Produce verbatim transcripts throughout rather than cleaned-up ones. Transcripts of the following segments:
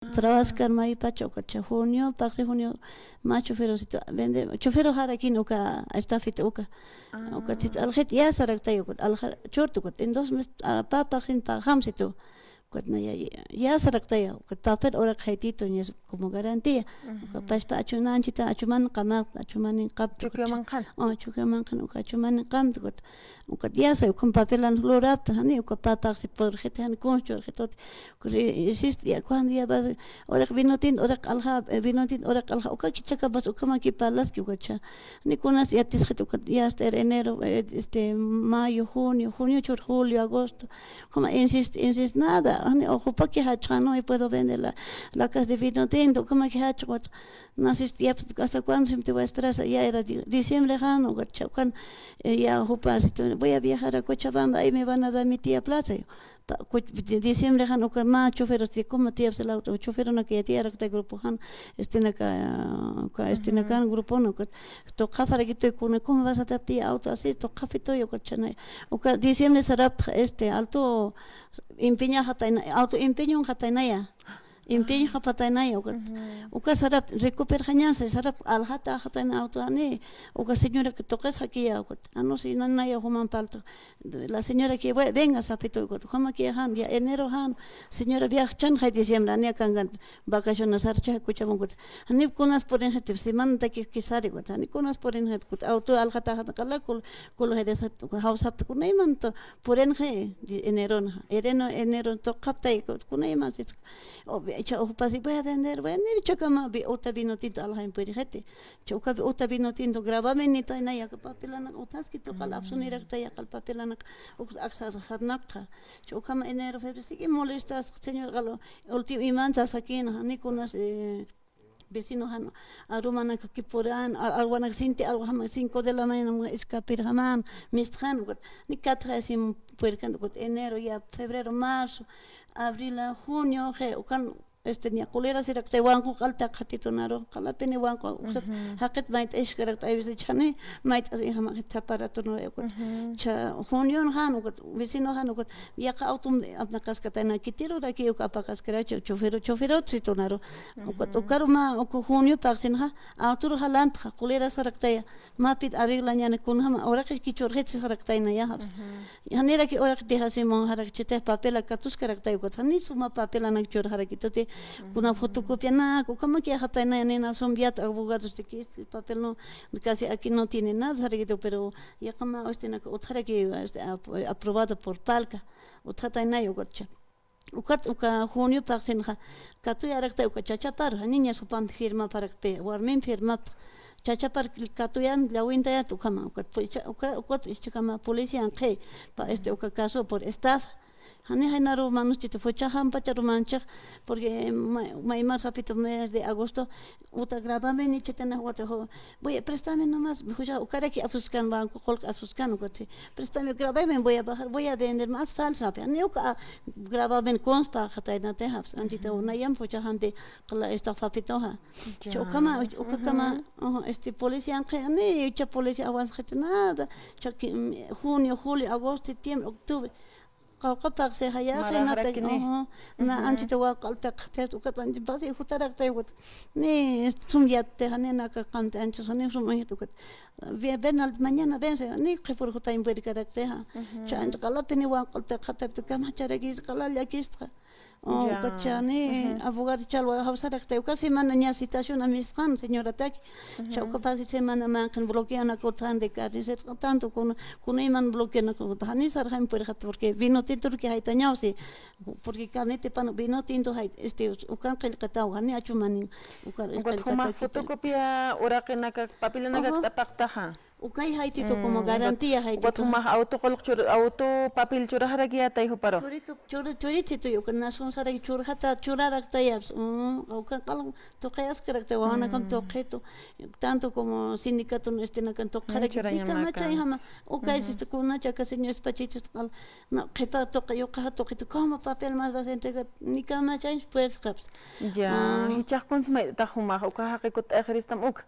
Trabaskar maypacha ukat cha junio, paqsi junio, mä choferositu vende, chofero jarakin uka estafit uka. Ukat sit alxit yasaraktay ukat, alxa churta ukat. En dos meses, ah, pa paqsin paqjamsitu. Ukat naya yasaraktaya, ukat papel uraq jaytitu ñas como garantía. Ukat pachpa achunanchita, achuman qamaqta, achumanin qapta. Chukiyaman qhan. Oh, chukiyaman qhan, ukat achumanin qamta ukat. Ukat yasa, ukan papelan lurapta, jani, uka papaqsi purxita, jani, kunchurxitut. Ukat, eh, insist, ya, cuando ya vas, uraq vinotin, uraq alxa, eh, vinotin, uraq alxa, uka kichakapas, ukamaki parlaski, ukat cha. Jani, kunas yatisxit, ukat, ya hasta enero, eh, este, mayo, junio, junio, chur, julio, agosto. Como insist, insist, nada. Jani, o, jupaki jach'a, no, y puedo vender la, la casa de vinotinto, ukamaki jach'a, ukat. Naciste, ya, pues, ¿hasta cuándo si te voy a esperar? Ya era di-, diciembre, jan, ukat, cha, ukan, eh, ya, jupa, si te, voy a viajar a Cochabamba, ahí me van a dar mi tía plaza, yo. Pa, Coch-, di-, diciembre, jan, ukat, mä choferos, de cómo tía, pues, el auto, choferona que ya tía, era que grupo, jan, este, naka, uka, este, nakan, grupo, no, ukat, tuqaparakituy, kuna, ¿cómo vas a dar tía auto así? Tuqapituy, ukat, chanay. Ukat, diciembre, sarapta, este, alto, empeña jatayna, auto, empeño jataynaya. Empeño japataynaya, ukat. Uka sarapta, recuperxañasa, sarapta, alxata, jatayna auto, jani, uka señora que tuqisxakiya, ukat. Ah, no, si nanaya juman palta. La señora que ve-, venga, sapituy, ukat. Jama que jan, ya enero jan, señora viajchanxay diciembre, jani kankan vacaciones sarcha Cochabamba, ukat. Jani kunas purinxit, semana taki kisari, ukat. Jani kunas purinxit, ukat. Auto alxata, jata, qala, kul, kul, jeresa, jawsapta, kunaymanta purinxi, di-, enero, enero, enero, tuqaptay, ukat. Kunayman, sis-, O, vi-, cha, ujpasi, voy a vender, voy a, ni chakama, vi-, uta vinotinto alxañ purixiti. Cha, uka vi-, uta vinotinto grabame nitaynaya, aka papelana, utaski tuqal apsunirakta, yaqal papelana, uk-, aksar, sarnakta. Cha, ukama enero, febrero, sigue molestas, señor, qalo, último imanta sakina, ni kunas, eh, vecino jan, arumanaka kipuran, a-, arwanak sinti, algo jama, cinco de la mañana, escapir jaman, mistxan, ukat, ni katxa sim puerkan, ukat, enero, ya, febrero, marzo, abril, junio, je, ukan, este, ña, culera sirakta, wanqu q'alta qhatitunaru, qalapini wanqu, uksat, jaqit mayt'askrakta, ay, veces, chani, mayt'as, ijama, chaparatuna, ukat, cha, junio, jan, ukat, vecino, jan, ukat, yaqa auto, apnaqaskatayna, kitiruraki, uka, apaqaskarachu, chofero, chofero, situnaru, ukat, ukaruma, uku, junio, paqsinxa, autoru jalantxa, culera saraktaya, mapit arreglañani kunjama, uraqi kichurxit saraktayna, ya, japs. Janiraki uraqitix asimun jarakchitix papela katuskaraktay ukat, jani suma papelanak churxarakituti, kuna fotocopianak, ukamaki ajataynaya nina sum yat abogados de que este papel no, casi aquí no tiene nada, sarakitu, pero yaqama, este, nak utjaraki, este, ap-, aprobado por Palca, utjataynaya ukat cha. Ukat, uka junio paqsinxa, katuyaraktay uka chachapar, niñas jupampi firmaparakpi, warmin firmapta, chachapar katuyan, llawintayat ukhama, ukat, pu-, cha-, uka, ukat, ischakama, policía anqhi, pa, este, uka caso por estafa. Jani jaynaru manuchita, fucha jampacharu manchix, porque ma-, maymar sapito mes de agosto, uta grabame nichitana, ukat, jo, voy a, préstame nomás, jucha, ukaraki apsuskan, banco, qulq apsuskan, ukat, préstame, grabame, voy a bajar, voy a vender más falsa, pe, ni uka, grabame, kunspa, jataynatix, apsus, anchita, unayam, fucha jampi, qala, esta fapitoja. Cha, ukama, ukakama, ujú, este, policía, anqi, ni, cha, policía, avanzxit, nada, cha, que, mm, junio, julio, agosto, septiembre, octubre, Qawqha paqsixa, ya, na, anchita waqaltaq, ukat anchi pasi jutaraktay, ukat. Ni sum yattix, ni naka qamti anchus, ni sum anchit, ukat. Ve-, venal, mañana vence, ni qhipur jutañ puerkaraktixa. Cha anchi qalapi ni waqaltaq, jatapti kamacharakiris, qala llakistxa. O, ukat cha, ni abogado chalwa jawsaraktay, uka semana ña citación amistxan, señorataki. Cha uka pasi semana manqhin bloqueanak utjan de carnicer, tanto kuna, kuna iman bloqueanak utjan, ni sarxan puerxat, porque vino tinto urki jaytañaw, si, porque carnete pan vino tinto jay, este, ukan qillqataw, ni achumanin, ukan qillqataki. Fotocopia uraqinaka, papelanaka t'apaqtaxa. Ukay jaytitu como garantía jaytitu. Ukat jumax auto qulq chur-, auto papel churaxarakiyätay juparu. Churitu, churi-, churichitu, ukat nasun saraki churxata, churaraktayapis, mm, ukan qal tuqi askaraktay, wawanakam tuqitu, tanto como sindicato, este, nakan tuqxaraki, ni kamachayjama, ukay, este, kuna chaka señor espachichis qal, na, qhipa tuqi, yuqaxa tuqitu, como papel más vas a entregar, ni kamachay puerxapis. Ya, jichhax kuns mayt'atax jumax, uka jaqi kut'ayxiristam uk.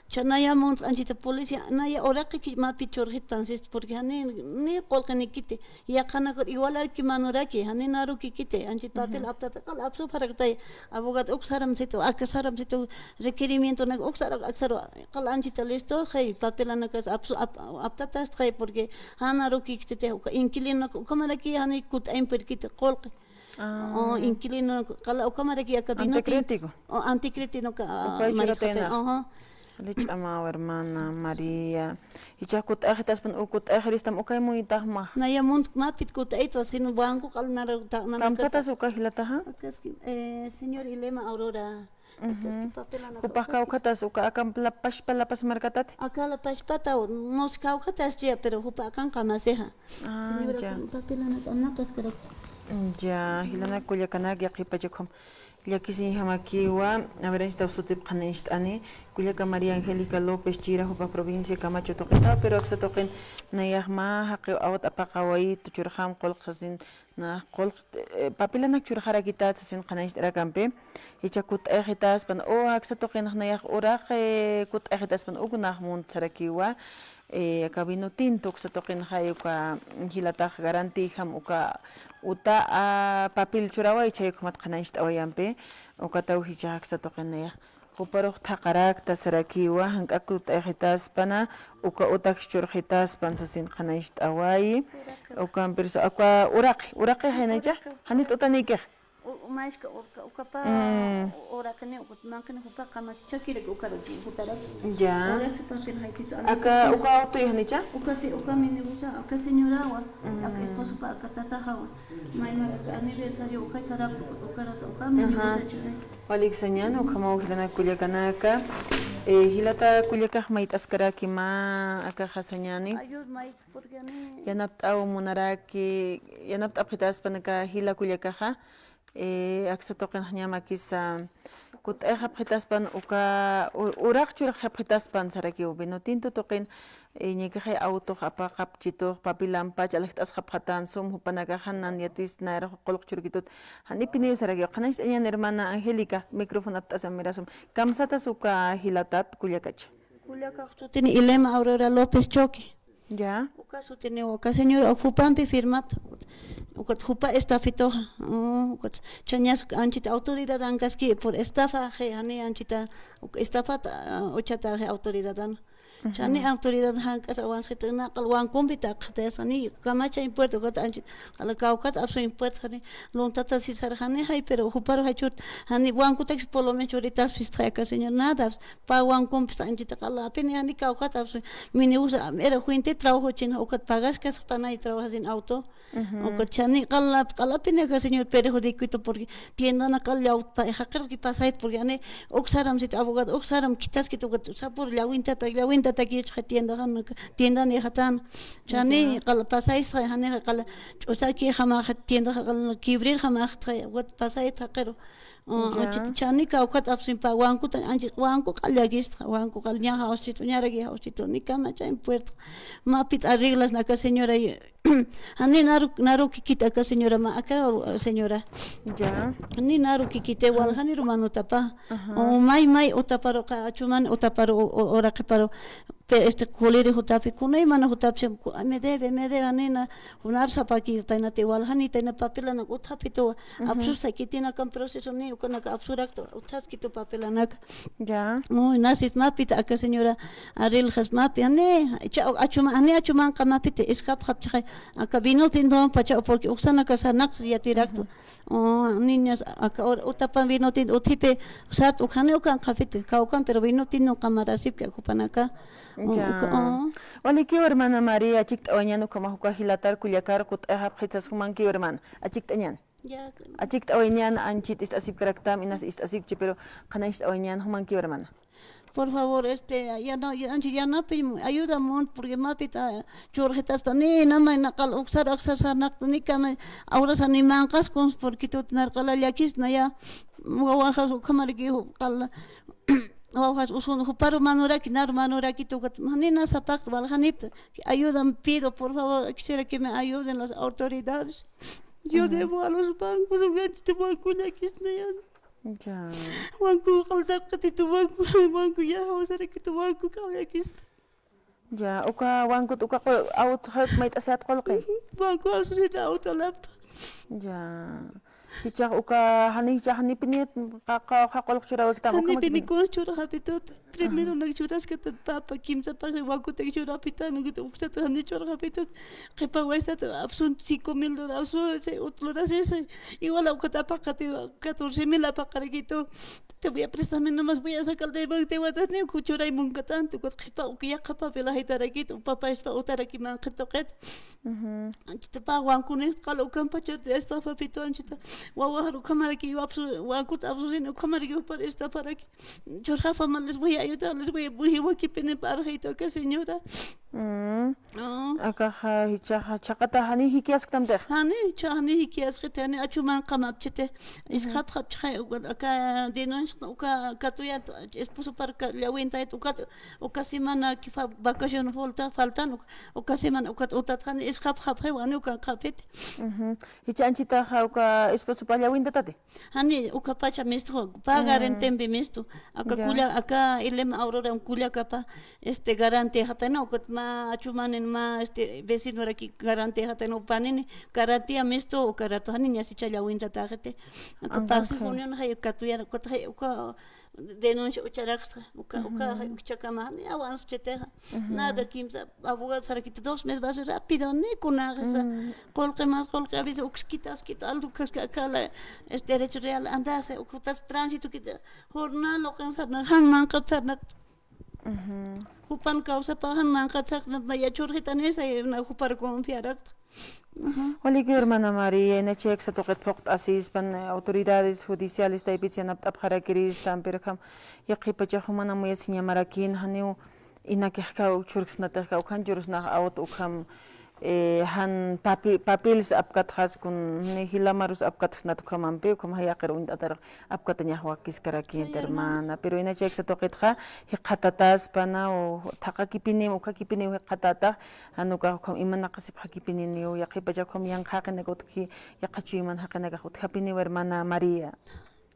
Cha naya munt anchita policía, naya uraqi ki mapi churxitpan sist, porque jani ni qullqinikiti, yaqhanakur igual arki manuraki, jani narukikiti, anchit papel aptata qal apsu pharaqtay, abogado uksaram situ, akasaram situ, requerimiento nak uksar, aksaru, qal anchita listo, jay, papelanakas apsu, ap-, aptatastxay, porque janarukikiti, uka inquilino, ukamaraki, jani kut'añ purkiti, qullqi. Ah. O inquilino, qala ukamaraki aka vinotin. Anticrítico. O anticrítico ka, ah, uka marisqata, churataynaq. Ajá. Lich'amaw, hermana María. Jichhax kut'axitaspan, u kut'axiristam, ukay muytaxmax. Naya munt mapit kut'aytwa, sino banco qal nara, ta-, nara. Kamsatas uka jilataxa? Akaski, eh, señor Ilema Aurora. Ujú. Akaski papelana. Jupax kawkhatas uka, aka La Pazpa, La Paz markatati? Aka La Pazpata, no sé kawkhatas ya, pero jupa akan qamasixa. Ah, señora, ya. Akan papelana, anakas karakta. Ya, jilanak kullakanak, yaqhipachakjam. Llakisiñjamakiwa, a ver, anchitaw sutip qhanañcht'ani, kullaka María Angélica López Chira, jupa provincia Camacho tuqitaw, pero aksa tuqin nayax mä jaqiw awt apaqawayitu churxam qullq sasin, na qullq, eh, papilanak churxarakitat sasin qhanañcht'arakampi, jichha kut'axitaspan, o aksa tuqin nayax uraq, eh, kut'axitaspan, uk nax munt sarakiwa, eh, aka vino tinto uksa tuqinxa uka jilatax garantijam uka uta, a, papel churaway chhay ukhamat qhanañcht'awayampi, ukataw jichhax aksa tuqin nayax. Juparux thaqarakta sarakiwa, jank'ak kut'axitaspana, uka utak churxitaspan sasin qhanañcht'awayi, ukampirsa, uka uraqi, uraqi jaynaycha, janit utanikix. U-, umayska urqa, ukapa, mm, u-, uraqini, ukut manqini, jupa qamati, chakirak, ukarak, jutarak. Ya. Uraqi papel jaytitu, aka, alta uka utu yajnicha? Ukati, uka minibusa, aka señorawa, mm, aka esposopa, aka tataxawa. Maymar, aka aniversario, uka sarapta, ukarata, uka minibusa, ajá, chay. Walik sañan, ukhamaw jilanak kullakanaka. Eh, jilata kullakax mayt'askaraki mä, akaxa sañani. Ayud, mayt, porque ani. Yanapt'aw munaraki, yanapt'apxitaspan aka jila kullakaxa. Eh, aksa tuqinxa ñamakisa kut'axapxitaspan uka u-, uraq churxapxitaspan sarakiw vino tinto tuqin, eh, ñakixay autox apaqapchitux, papilampach alaxt'asxapxatan sum jupanakaxa nan yatis nayarux qullq churkitut. Janipiniw sarakiw. Qhanañcht'añan hermana Angélica, micrófono apt'asam mirasum. Kamsatas uka jilatat kullakacha. Kullakax sutini Ilema Aurora López Choque. Ya. Uka sutiniw, uka señora, uk jupampi firmapta. Ukat jupa estafituxa. Mm, ukat chañas anchita autoridad ankaski por estafa, je, jani anchita, uk estafata, ah, uchata, je, autoridadan. Ujú. Chani autoridad jank'as awansxita, naqal wankumpi taqxatayas, jani kamacha impuerto, ukat anchita, qala kawkat apsu impuerto, jani luntata sisar, jani jay, pero juparu jachut, jani wankutak por lo menos churitas fistxay aka señor, nada, pa wankumpis anchita qala, apini ani kawkhat apsu, minibus, era fuente trabajo china, ukat pagas kas panay trabajo sin auto. Ujú. Ukat chani qala, qalapini aka señor perjudicito porque tiendana qal llaw pa, jaqirki pasayt porque ani uksaram sit abogado, uksaram kitaskit ukat sapur llawintata, llawintata kichqa tienda jan, tienda ni jatan. Chani ya. Qala pasayt jani qala ch'usaki jama tienda qala kibrir jama ukat pasayt jaqiru. Ah, ya. Anchita chani kawkhat apsimpa, wankuta, anchi, wanku qallakistxa, wanku qal ña jawsitu, ñaraki jawsitu, ni kamacha impuerta. Mapit arreglas aka señora, jani naru, narukikit aka señora, ma, aka, uh, señora. Ya. Ni narukikit, igual, jani rumanutapa. Ajá. O may, may, utaparu, qa, achuman, utaparu, o, o, uraqiparu. Pe, este, kuliri jutapi, kunaymana jutapi, ku-, me debe, me debe, nina, junar sapaki, taynati, waljanita, ina papelana, utjapitu, ujú, apsusta, kitina, kan proceso, ni, ukanaka, apsurakta, utjaskitu, papelanaka. Ya. Uy, nasis, mapita, aka señora, ariljas, mapi, ani, cha, achuma, ani, achumanqa, mapita, iskap, japchaja, aka vino tinto, pacha, porque, uksanaka, sanaks, yatiraktu. Ujú. Oh, niñas, aka, ur-, utapan vino tinto, utjipi, sat, ukjani, ukan, qapit, kawkan, pero vino tinto, qamarasipki, akupanaka. Ya. Uka, o. Walikiw hermana María, achikt'awañan ukhamax uka jilatar kullakar kut'axapxi sas jumankiw hermana. Achikt'añan. Ya. Achikt'awañan anchit ist'asipkaraktam, inas ist'asipchi, pero qhanañcht'awañan jumankiw hermana. Por favor, este, ya no, ya, anchit yanapi, ayuda munt, porque mapita churxitaspa, ni namay naqal uksar, aksar sarnaqta, ni kamay, awrasa ni manqas kuns, porque tut narqala llakisna ya, wawaxas ukhamariki, qala, Wawqas usun juparu manuraki, naru manuraki tukat, manina sapaqta waljanipta. Ayuda pido, por favor, quisiera que me ayuden las autoridades. Yo debo a los bancos, un ganchito banco llakisnayan. Ya. Wanku q'altapkatitu, wanku, wanku ya jawsarakitu, wanku kawyakistu. Ya, uka wankut, uka qu-, awt jayt mayt'asiyat qullqi. Wanku asusita awt alapta. Ya. Jichhax uka jani, jichhax janipini qa-, qa-, qa-, qullq churawiktam, uka janipini makipini. Kun churxapitut. Primero nak churaskata papa kimsa paxi wakutak churapitani, uksata jani churxapitut. Qhipa waysata apsun cinco mil dólares, apsun, ese, otro lurasisa. Igual ukat apaqati, catorce mil apaqarakitu. Te voy a prestarme nomás, voy a sacar de banco, te voy a dar, ni uku churay munkatan, ukat qhipa, uku yaqha papel ajitarakitu, papa ispa utaraki manqhi tuqit. Ujú. Anchita pa wankuni qal ukampachat estafapitu anchita. Wawajar ukhamaraki apsu, wankut apsusin ukhamaraki upar estafaraki. Churxafa mal les voy a ayudar, les voy a, voy a wakipini parjaytu aka señora. Mm. Ah. Akaxa, jichhaxa, chhaqata jani jikiyasktamtix. Jani, jichha, jani jikiyaskiti, jani achuman qamapchiti. Ujú. Isqhapxapchxay, uka, aka denuncia, uka, katuyat, esposo parka, llawintayat, uka, uka semana ki fa-, vacación falta, faltan, uka, uka semana, uka, utat jani, isqhapxapxay, wani, uka, qhapit. Ujú. Jichha anchitaxa, uka, esposo pa llawintatati. Jani, ukapacha mistu, pa Mm. Garantempi mistu. Aka Ya. Kulla, aka Ilema Aurora kullakapa, este, garantía jatayna, ukat mä achumanin mä, este, vecinoraki garantía jatayna, upanini, garantía mistu, uka rato jani ñasi challawinta taxiti. Aka Ajá, paqsi ok. Junion jay katuyana, ukat jay, uka denuncia ucharaksta, uka, uka Ujú. jay, uka chakama, jani avance chitixa. Ujú. Nada, kimsa, abogado sarakiti dos meses va a ser rápido, ni kunaxisa. Mm. Qullqi mas qullqi, a veces ukskitas, kita, aldo, kaska, kala, es derecho real, andase, ukutas tránsito, kita, jornal, ukan sarna, jan manqat sarna. Ujú. Jupan kawsapa, jan manqat sarna, na ya churxitanisa, na jupar confiarakta. Ujú. Waliki hermana María, inachayaksa tuqit phuqt'asispan, eh, autoridades judiciales taypit yanapt'apxarakiristan, pero kham, yaqhipachax juman amuyasiñamarakïn, janiw, Inakixkaw churksnatixkaw, ukan churksnax awt ukham, eh, jan papi-, papeles apkatxas kun, ni jilamarus apkatxsnat ukhamampi, ukham jayaqir uñt'atarux apkatañax wakiskarakïnti, hermana. Pero inachayaksa tuqitxa, jikxatataspa, o thaqakipiniw, ukhakipiniw jikxatatax, jan ukax ukham imanaqasipxakipininiw, yaqhipachax ukham yanqha jaqinak utji, yaqha chuyman jaqinakax utjapiniw, hermana María.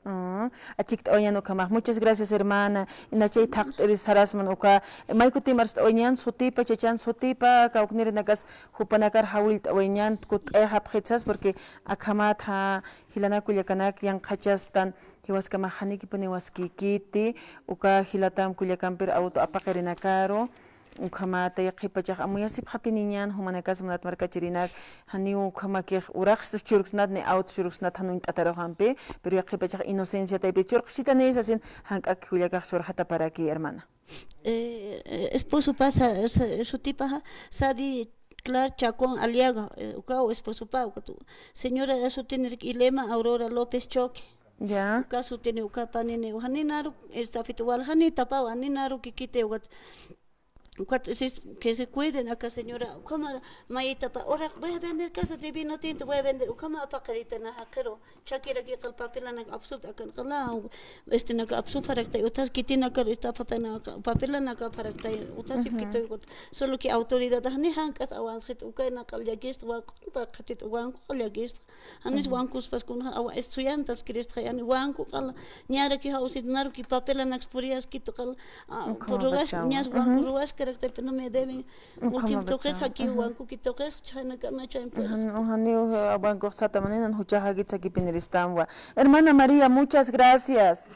Ah, achikt'awañan ukhamax. Muchas gracias, hermana. Inachay thaqt'iri sarasman uka, may kutim arst'awañan, sutipa, chachan sutipa, kawknirinakas jupanakar jawillt'awañan, kutt'ayxapxit sas, porque akhamat jilanak kullakanak yanqhachastan, jiwaskamax janikipuniw waskïkiti, uka jilatam kullakampir awt apaqirinakaru. Ukhamata yaqhipachax amuyasipxapiniñan, jumanakas munat markachirinak, janiw ukhamakix urax churksnat ni awt churksnat jan uñt'ataruxampi, pero yaqhipachax inocencia taypi churqsitani sasin, jank'ak kullakax surxataparaki, hermana. Eh, eh, esposopa sa-, sa-, sutipaxa, Sadi Clar Chacón Aliaga, eh, ukaw esposopa, ukat señora sutinirak Ilema Aurora López Choque. Ya. Uka sutini, uka panini, uka ninaru, estafit wal jani tapawa, ninaru kikiti, ukat Ukat sis-, que se cuiden, aka señora, ukhama mayitapa, ora voy a vender casa de vino tinto, voy a vender, ukhama apaqirita na jaqiru, chakiraki qal papilanak apsupt akan qala, este, naka apsuparakta, utas kitinakar, esta fatana, papilanaka parakta, utas Ujú. Kito, ukat, solo que autoridad, ni jank'as awansxit, ukayna qal llakist, wa q'unta qatit, wanku qal llakist, Janis Ujú. Wankuspas kunxa awa estudiantas kiristxa, yani wanku qala, ñaraki jawsit, naruki papelanaks puriyaskitu qala, ah, Ujú, ruwas, pachama. Ñas wanku Ujú. Ruwaskarakta, pero no me deben. Ujú, último toques pachama. Aquí, Ujú. Wankuki toques, chayna kana, chay Ujú, ujú, ni, uh, wanku satamanina, juchaxakit sakipiniristamwa. Hermana María, muchas gracias.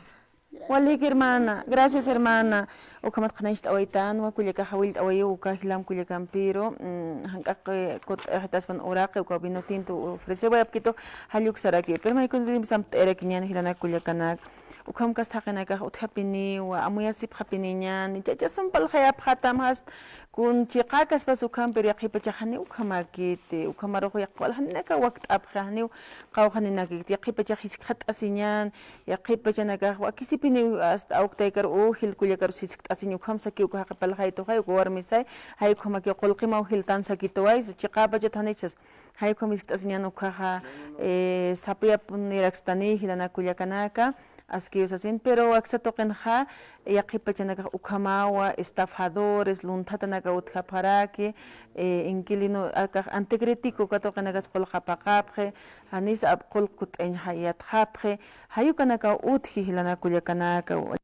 Waliki, hermana. Gracias, hermana. Ukhamat qhanañcht'awaytanwa, kullakax jawillt'awayiw uka jilam kullakampiru, mm, jank'aq, eh, kutt'ayaxitaspan uraqi, uka vino tinto ofrecewa apkitu, jall uksaraki. Pero maykuntimpi samt'ayarakiñan jilanak kullakanak. Ukham kasta jaqinakax utjapiniwa, amuyasipxapiniñan, chacha sumpalxayapxatam jast, kun chiqäkaspas ukham, pero yaqhipachax janiw ukhamakiti, ukhamarux yaqha wal janinaka wakt'apxi, janiw qawqhaninakikti, yaqhipachax jiskt'asiñan, Yaqhip pachanakax wakisipiniw hasta awktaykar u jil kullakarus jiskt'asiñ ukham sakiw uka jaqipalxaytuxay, uka warmisay, jay ukhamakiw qullqimaw jiltan sakituway, chiqäpachat janichas, jay ukham jiskt'asiñan ukkhaxa, eh, sapiyapunirakstani jilanak kullakanaka, Askiw sasin, pero aksa tuqinxa, yaqhip pachanakax ukhamawa, estafadores, lunthatanakaw utjapxaraki, eh, inquilino, akax anticritico, uka tuqinakas qullqapaqapxi, janisa ap qullq kutt'añxa yatxapxi, jay ukanakaw utji jilanak kullakanakaw.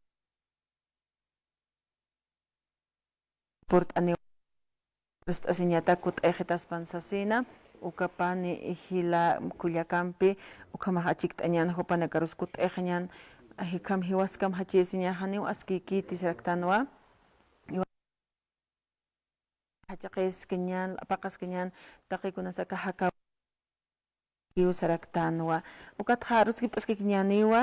Purt'aniw. Purt'asiñatak kutt'ayixitaspan sasina, ukapani jila kullakampi, ukhamax achikt'añan, jupanakarus kutt'ayixiñan, jikham jiwaskam jachisiña, janiw askikiti saraktanwa. Jachaqiskañan, paqaskañan, taqikunas aka jakaw saraktanwa. Ukatxa aruskipt'askikiñaniwa.